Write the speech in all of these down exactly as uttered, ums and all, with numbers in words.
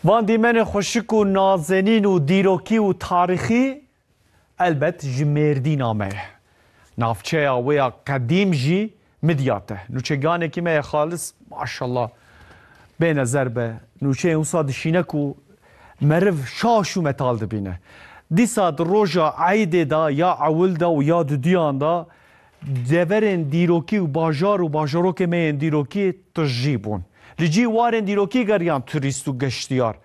Van dîmenê xweşik û nazenîn û dîrokî û tarîxî elbet ji Mêrdîna me ye. Navçeya wê ya qedîm jî Midyat e. Nûçeganekî me ye xalis, maşallah, bê nezer be. Nûçeyên wisa dişîne ku meriv şaş û metal dibîne. Dîsa di roja eydê de ya ewil de û ya duduyan de deverên dîrokî û bajar û bajarokê me yên dîrokî tijî bûn. Li cî warên dîrokî geriyan turîst û geştiyar.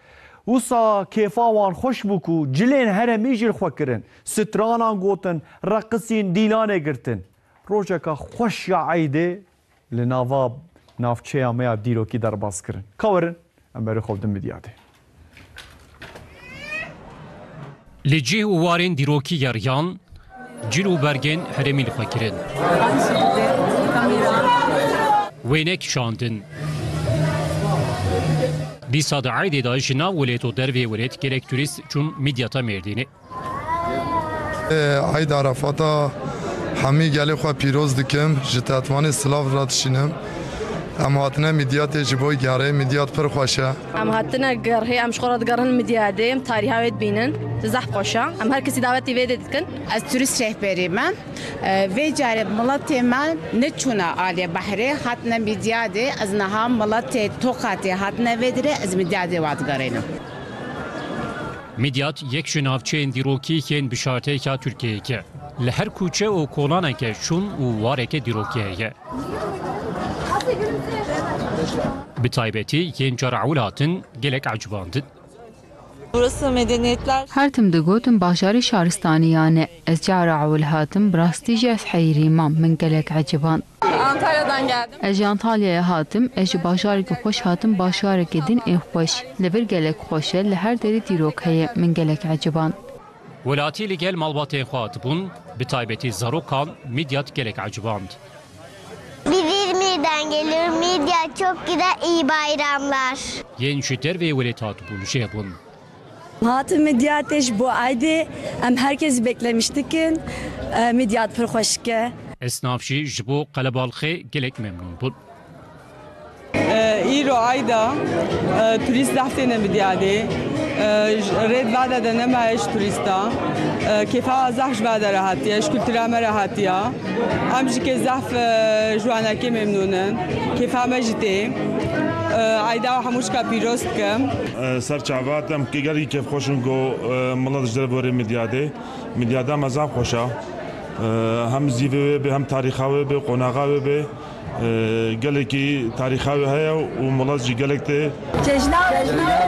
Wisa kêfa wan xweş bû ku cilên heremî jî li xwe kirin. Stranan gotin, reqisîn, dîlanê girtin. Rojeka xweş ya eydê li nava navçeya me ya dîrokî derbas kirin. Ka werin, em berê xwe bidin Midyadê. Li cih û warên dîrokî geriyan, cil û bergên herêmî li xwe kirin. Wêne kişandin. Dîsa di eydê de ji nav welêt û dervê welêt gelek turîst çûn Midyata Mêrdînê. Ê, Eyd Arafata hemî gelê xwe pîroz dikim, ji Tetwanê silav radişînim. Em hatine Midyatê ji bo gerê, Midyat pir xweş e. Em hatine gerhê, em ji xwe re digerin Midyadê, em tarîha wê dibînin. Zehf xweş e. Em her kesî dawetî vê dê dikin. Ez turîst rehberî me. Vê carê miletê me neçûne alê behrê, hatine Midyadê. Ez niha miletê Toqatê hatine vê dirê, ez Midyadê wa digerînim. Midyat yek ji navçeyên dîrokî yên bişarteyeka Tirkiyeyê ye. Li her kûçe û kolaneke şûn û wareke dîrokî heye. Bi taybetî yên cara ewil hatin gelek ecibandin. Burası medeniyetler. Her tim digotin bajarê şaristaniyan e. Ez cara ewil hatim, bi rastî jî ez heyrî mam, min gelek eciband. Antalya'dan geldim. Ez ji Antalyayê hatim, ez ji bajarekî xweş hatim, bajarekî din ên xweş. Li vir gelek xweş e, li her derê dîrok heye, min gelek eciband. Welatî li gel malbatên xwe hatibûn, bi taybetî zarokan Midyat gelek eciband. Biz İzmir'den geliyorum. Midyat çok güzel, iyi bayramlar. Yên ji derveyê welêt hatibûn jê bûn. Hatim Midyatê ji bo Aydê, em herkes beklemiş dikin. E, Midyat pir xweşik e. Esnaf jî ji bo qelebalxê gelek memnûn bûn. E, îro Ayda, e, turîst zehf têne Midyadê. E, j-, rê di vade de nemaye ji turîsta. E, kêfa zehf ji vade re hatiye, ji kultura me re hatiya. Em jî kê zehf, e, ji wanekê memnûn in. Kêfa me jî tê. E, Ayda hemû şika pîroz dikim. E, ser çavat em gelî kêfxweş in ku, e, milet ji derve were Midyadê. Midyada me zaf xweş e. E, hem zîvê wê bê, hem tarîxa wê bê, qonaxa wê bê. E, gelekî tarîxa wê heye û milet jî gelek tê. Cejna, cejna